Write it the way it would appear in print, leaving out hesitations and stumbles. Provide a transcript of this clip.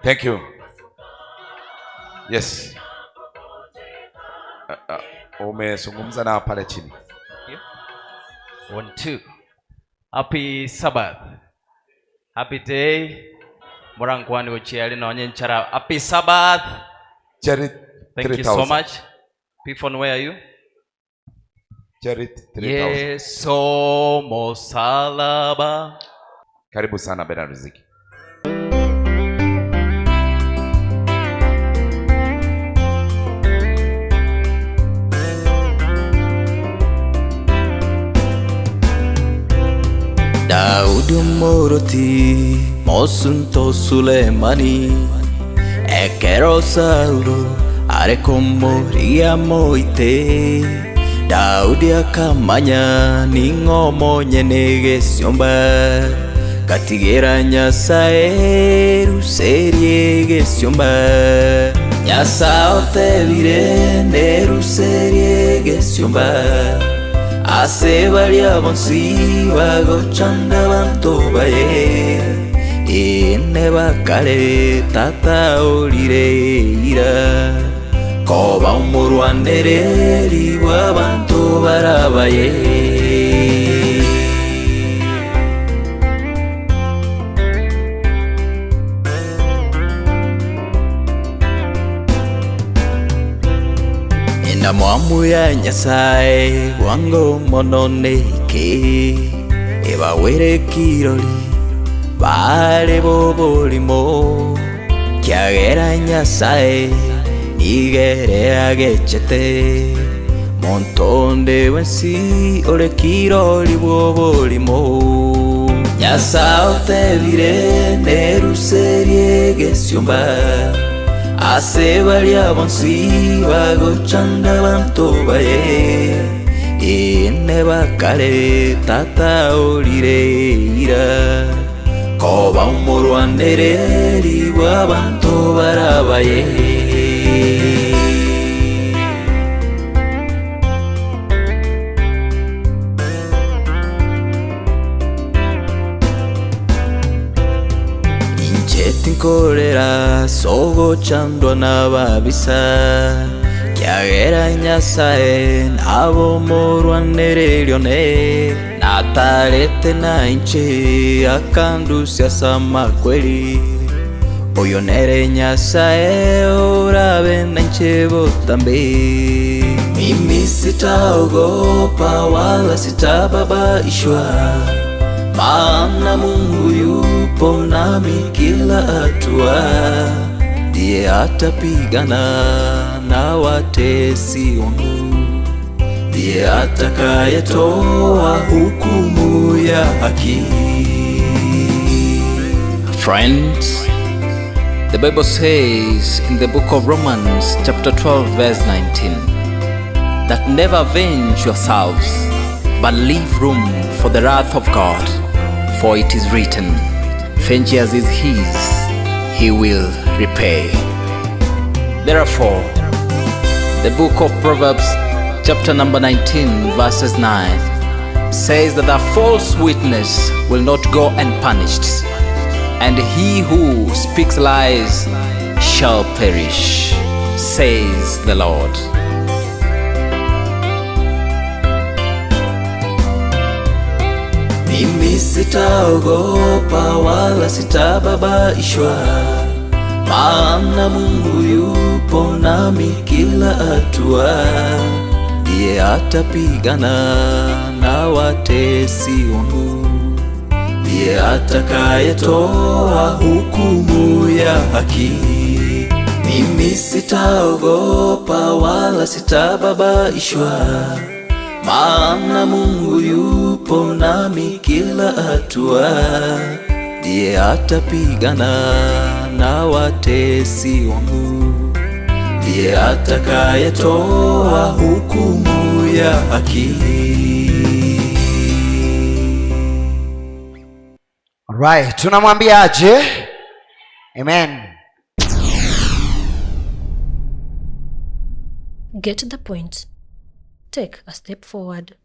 Thank you. Yes. Uh, umezungumza nao pale chini. One, two. Happy Sabbath. Happy day. Morankwani gochia ere nonye nchara. Happy Sabbath. Cherry Thank you so much. Pifon, where are you? Cherry 3000. Yeso mosalaba. Karibu sana Bernard Riziki. Daudi omoroti, mosunto Sulemani, ekero Saulo are komoria moite, Daudi akamanya ning'o omonyene egesiomba, Gatigera Nyasae eruserie egesiomba. Nyasae otebire neruserie egesiomba ase baria bonsi bagochanda abanto baye, ee nebakare tata orire eira, koba omorwanereri bw'abanto barabaye. Endamwamu ya Nyasae bwango mono neike, ebagwere kirori bare b'oborimo, kiagera Nyasae nigo ere agechete monto onde bwensi ore kirori bw'oborimo. Nyasae otebire neruserie egesiomba ase baria bonsi bagochanda abanto baye, ee nebakare tata orire eira, koba omorwanereri bw'abanto barabaye. Inche tinkorera ase ogochandwa nababisa, ekiagera Nyasae nabe omorwanereri one, natarete nainche akandusia ase amakweri. Oyo nere Nyasae orabe nainche botambe. Mimi sitaogopa wala sitababaishwa, maana Mungu yupo nami kila hatua, ndiye atapigana na watesi wangu, ndiye atakayetoa hukumu ya haki. Friends, the Bible says in the book of Romans, chapter 12, verse 19, that never avenge yourselves, but leave room for the wrath of God. For it is written, Vengeance is his, he will repay. Therefore, the book of Proverbs, chapter number 19, verses 9, says that a false witness will not go unpunished, and he who speaks lies shall perish, says the Lord. Mimi sitaogopa wala sitababaishwa, maana Mungu yupo nami kila hatua, ndiye atapigana na watesi wangu, ndiye atakayetoa hukumu ya haki. Mimi sitaogopa wala sitababaishwa, maana Mungu yupo nami kila hatua, ndiye atapigana na watesi wangu, ndiye atakayetoa hukumu ya haki. Alright, tunamwambia aje? Amen. Get the point. Take a step forward.